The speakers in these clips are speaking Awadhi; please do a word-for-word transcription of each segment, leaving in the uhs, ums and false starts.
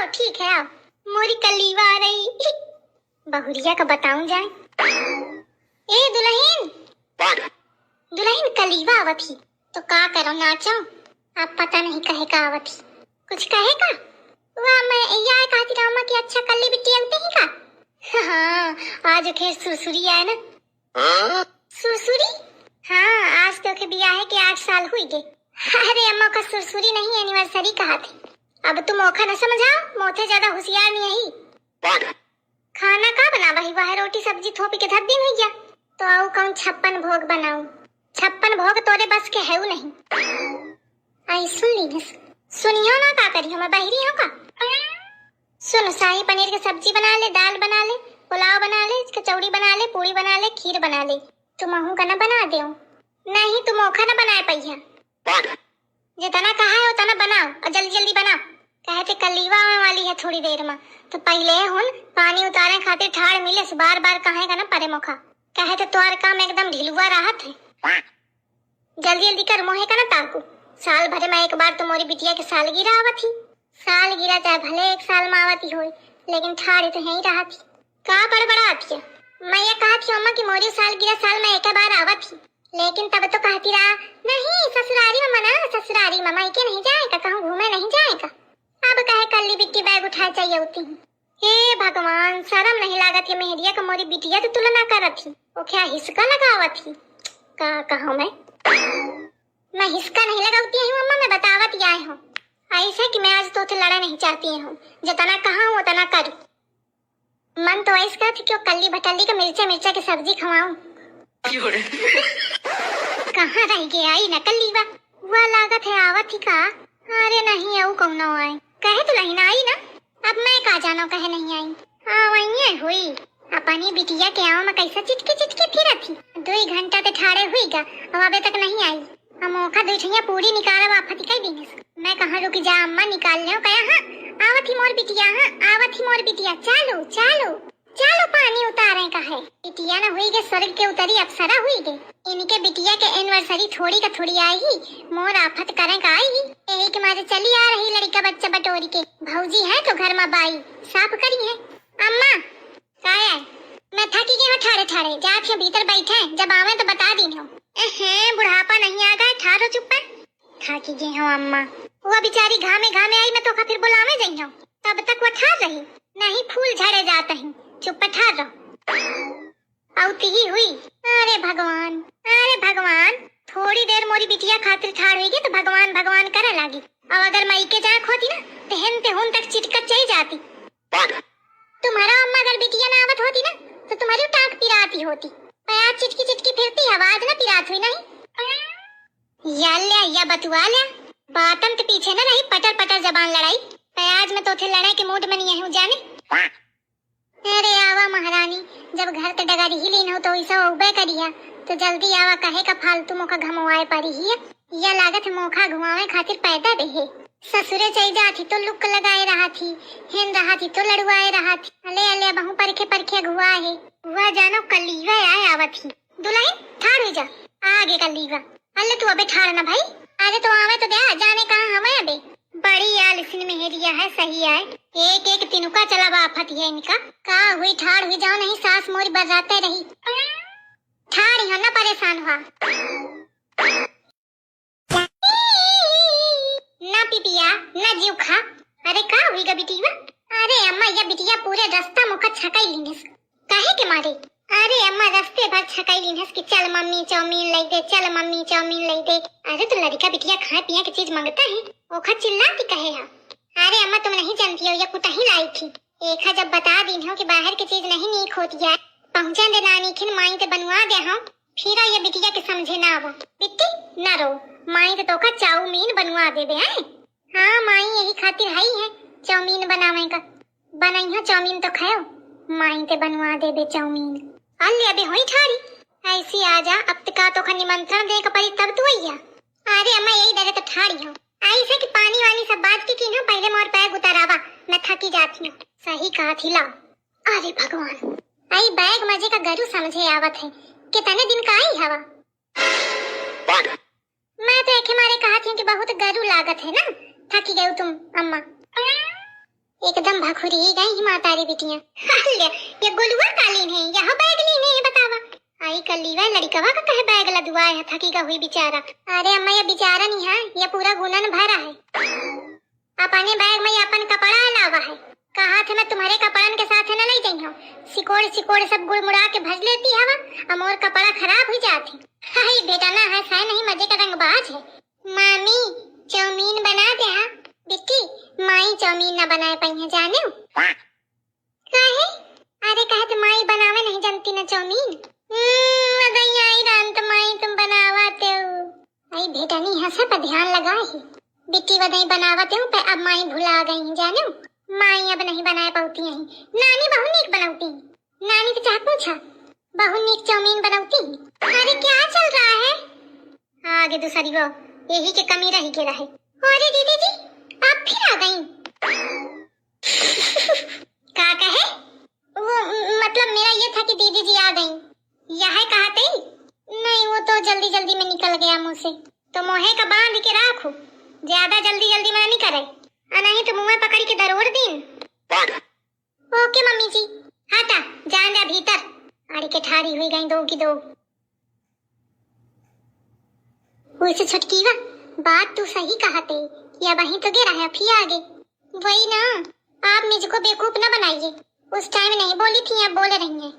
ठीक है, आओ। मोरी कलीवा आ रही। बहुरिया का बताऊं जाए। ए दुलहिन, दुलहिन कलीवा आवत ही, तो का करो, नाचो? अब पता नहीं कहे का आवत ही, कुछ कहे का? वाह, मैं या कहती रामा कि अच्छा कल्ली बिट्टी अउते ही का? हाँ, आज खेर सुरसुरी आए ना। सुरसुरी? हाँ, आज तो के बियाहे के आठ साल हुई गे। अरे अम्मा, का सुरसुरी नहीं, anniversary कहा थे। अब तुम ओखा न समझाओ, मोथे ज्यादा होशियार नहीं है। खाना का बनावा ही, वह रोटी सब्जी थोपी के धर दिन हुई गया। तो आऊ कौन छप्पन भोग बनाऊ? छप्पन भोग तोरे बस के है नहीं। आई सुन ली बस। सुनियो ना, का करी, हम बहिरी हो का? सुन, शाही पनीर के सब्जी बना ले, दाल बना ले, पुलाव बना ले, कचौड़ी बना ले, पूड़ी बना ले, खीर बना ले। तुम अहू का ना बना देउ। नहीं, तुम ओखा ना बनाए पइहा। जितना कहा है उतना बनाओ और जल्दी जल्दी बनाओ। कहे थे कलीवा आवे वाली है थोड़ी देर में, तो पहले हुन पानी उतारे खातिर ठाड़ मिले से बार बार कहे का ना परे मोखा। कहे थे तोहर काम एकदम ढिलुआ रहत है। जल्दी जल्दी कर, मोहे का ना ताकू। साल भरे में एक बार तो मोरी बिटिया के सालगिरह आवत ही। सालगिरह चाहे भले एक साल में आवत ही होई, लेकिन ठाड़े तो यहीं रहत ही। का बड़बड़ात हिया? मैं ये कहत ही अम्मा कि मोरी सालगिरह साल में एक बार आवत ही, लेकिन तब तो कहती रहा, "नहीं, ससुरारी में मना, ससुरारी में मायके नहीं जाए का, कहूँ घूमे नहीं जाए का।" अब कहे कल्ली बिट्टी बैग उठाए चाहिए होती ही। हे भगवान, शर्म नहीं लागत है मेहरिया का, मोरी बिटिया तो तुलना करत ही, वो क्या हिसका लगावत ही? का कहूँ मैं? मैं हिसका नहीं लगावती हूँ अम्मा, मैं बतावत ही आए हूँ। ऐसा कि मैं आज तोते लड़ा नहीं चाहती हूँ, जितना कहा हूँ उतना करूँ। मन तो ऐस कहत ही कि वो कल्ली भटल्ली का मिर्चा मिर्चा की सब्जी खवाऊं। कहाँ रह गया आई न कल्ली बा? वह लागत है आवत ही का? अरे नहीं, अउ कौनो आए। कहे तो नहीं ना आई ना। अब मैं का जानो कहे नहीं आई। हाँ, वही हुई। अपनी बिटिया के आवा में कैसा चिटके चिटके फिरत ही। दो ही घंटा ते ठाड़े हुई गा, अब अबे तक नहीं आई। हम ओखा दुई ठैया पूरी निकालब आफत ही कह दीनस। मैं कहाँ रुकी जा अम्मा, निकाल लेव कया। हाँ, आवत ही मोर बिटिया, हाँ, आवत ही मोर बिटिया। चालू, चालू, चालू पानी उतारे का है। बिटिया न हुई के स्वर्ग के उतरी अप्सरा हुई गे। इनके बिटिया के anniversary थोड़ी का थोड़ी आई ही, मोर आफत करे का आई ही। यही के मारे चली आ रही लड़का बच्चा बटोरी के। भौजी है तो घर में बाई साफ करी है। अम्मा, का है? मैं थकी गई हूँ ठाड़े ठाड़े, जात हूँ भीतर बैठे, जब आवे तो बता दीन हूँ। एहे, बुढ़ापा नहीं आ गए, ठारो चुप है। थकी गई हूँ अम्मा। वो बेचारी घामे घामे आई, मैं तो फिर बुलावे गई हूँ, तब तक वो ठार रही। नहीं, फूल झड़े जाते हैं, चुप ठार रहो। औती ही हुई। अरे भगवान, अरे भगवान, थोड़ी देर मोरी बिटिया खातिर ठाड़ हुई गई तो भगवान भगवान करे लागी। अब अगर मायके जाए होती ना, तो हेन ते हुन तक चिटकत चली जाती। तुम्हारा अम्मा अगर बिटिया ना आवत होती ना, तो तुम्हारी टांग पिराती होती। प्याज चिटकी चिटकी फिरती, आवाज ना पिरात हुई नहीं। या ले, या बतुआ ले, बातन के पीछे ना रही, पटर पटर जबान लड़ाई। प्याज में तो थे लड़ाई के मूड में नहीं हूँ जाने। अरे आवा महारानी, जब घर के डगर ही लीन हो तो ऐसा उबे करिया, तो जल्दी आवा, कहे का फालतू मोका घमवाए पड़ी ही। या लागत है मोखा घुमावे खातिर पैदा देहे। ससुरे चल जात ही तो लुक लगाए रहा थी, हेन रहा थी तो लड़ुआए रहा थी। अले अले बहु परखे परखे घुआ है। हुआ जानो कलीवा आए आवत ही। दुलहिन ठाड़ हुई जा, आगे कलीवा। अले तू अबे ठाड़ ना भाई, अरे तो आवे तो दे, जाने कहाँ हमें अबे। बड़ी आलसिन मेहरिया है, सही आए। एक एक तिनुका चला बा आफत है इनका। का हुई ठाड़ हुई जाओ नहीं, सास मोरी बर्राते रही। ठाड़ ही हो ना परेशान हुआ। ना पिपिया, ना जीव खा। अरे का हुई गा बिटिया? अरे अम्मा, या बिटिया पूरे रास्ता मोका छकाई लीनस। काहे के मारे? अरे अम्मा, रास्ते भर छकाई लीनस कि चल मम्मी चाउमीन लाई दे, चल मम्मी चाउमीन लाई दे। अरे तो लड़का बिटिया खाए पिए के चीज मांगता है, ओखा चिल्ला के कहे हा। अरे अम्मा, तुम नहीं जानती हो, या कुतही लाई थी। एखा जब बता दीन हो कि बाहर के चीज नहीं नीक होती है, पहुँचा दे नानी खिन माई ते बनवा दे हो, फिर ये बिटिया के समझे ना आवा। बिट्टी, ना रो, माई ते तोका चाउमीन बनवा देबे हैं। हाँ माई, यही खातिर हई है चाउमीन बनावे का। बनइहा चाउमीन तो खायो, माई ते बनवा देबे चाउमीन। अल्ले अबे होई ठाड़ी, ऐसी आ जा, अब तक का तोका निमंत्रण दे के पड़ी तब तू अइया। अरे अम्मा, यही डरे तो ठाड़ी हो। ऐसे कि पानी वानी सब बात की कीन्हो, पहले मोर पैर उतरावा, मैं थकी जाती हूँ। सही कहा थी, लाओ। अरे भगवान, आई बैग मजे का गरु समझे आवत है, कितने दिन का आई हवा। मैं तो एके मारे कहा थी कि बहुत गरु लागत है ना, थकी गई तुम अम्मा। एकदम भखुरी गई ही मातारी बिटिया। ले, ये गोलुआ कालीन है, यह बैग लीन है, ये बतावा। आई कलीवा लड़िकवा का कहे बैग लदुआ है, थकी का हुई बेचारा। अरे अम्मा, ये बेचारा नहीं है, ये पूरा गुनन भरा है। अपने बैग में ये अपन कपड़ा लावा है। कहा थे मैं तुम्हारे कपड़न के साथ है ना ले जाइयो। सिकोड़ सिकोड़ सब गुड़मुड़ा के भज लेती हवा, अमोर कपड़ा खराब हुई जात है। हाय बेटा ना है, सै नहीं मजे का रंगबाज है। मामी, चाउमीन बना दे हा। बिट्टी, माई चाउमीन ना बनाए पाई है, जाने हो? काहे? अरे, कहे तो माई बनावे नहीं जानती ना चाउमीन। हम्म, अदई आई रान तो माई तुम बनावा ते हो। आई बेटा नहीं हंसे पर ध्यान लगा ही। बिट्टी वदई बनावत हूँ, पर अब माई भुला गई हैं, जाने हो? माई अब नहीं बनाए पाती हैं। नानी बहुत नीक बनौती हैं। नानी तो चाहे पूछा, बहुत नीक चाउमीन बनौती हैं। अरे, क्या चल रहा है? आगे दूसरी वो, यही के कमी रही के रहे। अरे दीदी जी, आप फिर आ गई। का कहे? वो, म-, मतलब मेरा ये था कि दीदी जी आ गई। यह कहा थे? नहीं, वो तो जल्दी जल्दी में निकल गया मुंह से। तो मोहे का बांध के राखो, ज्यादा जल्दी जल्दी में नहीं करे, आ नहीं तो मुंह में पकड़ के दरोड़ दीन। ओके मम्मी जी, हटा, जान जा भीतर। अड़ी के ठाड़ी हुई गई दो की दो। उसे छोटकीवा, बात तू सही कहा ते, या वहीं तो गिरा है, फिर आगे। वही ना, आप मुझको बेवकूफ ना बनाइए, उस टाइम नहीं बोली थी, अब बोल रही हैं।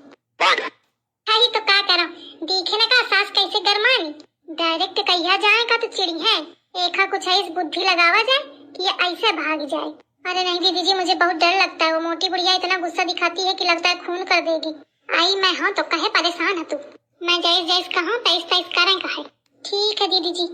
अरे तो का करो, देखे ना का सास कैसे गरमानी। डायरेक्ट कहिया जाए का तो चिड़ी है, एका कुछ ऐस बुद्धि लगावा जाए कि ये ऐसे भाग जाए। अरे नहीं दीदी जी, मुझे बहुत डर लगता है, वो मोटी बुढ़िया इतना गुस्सा दिखाती है कि लगता है खून कर देगी। आई मैं हूँ तो कहे परेशान है तू, मैं जैस जैस कहूँ तैस तैस करें कहे। ठीक है दीदी जी।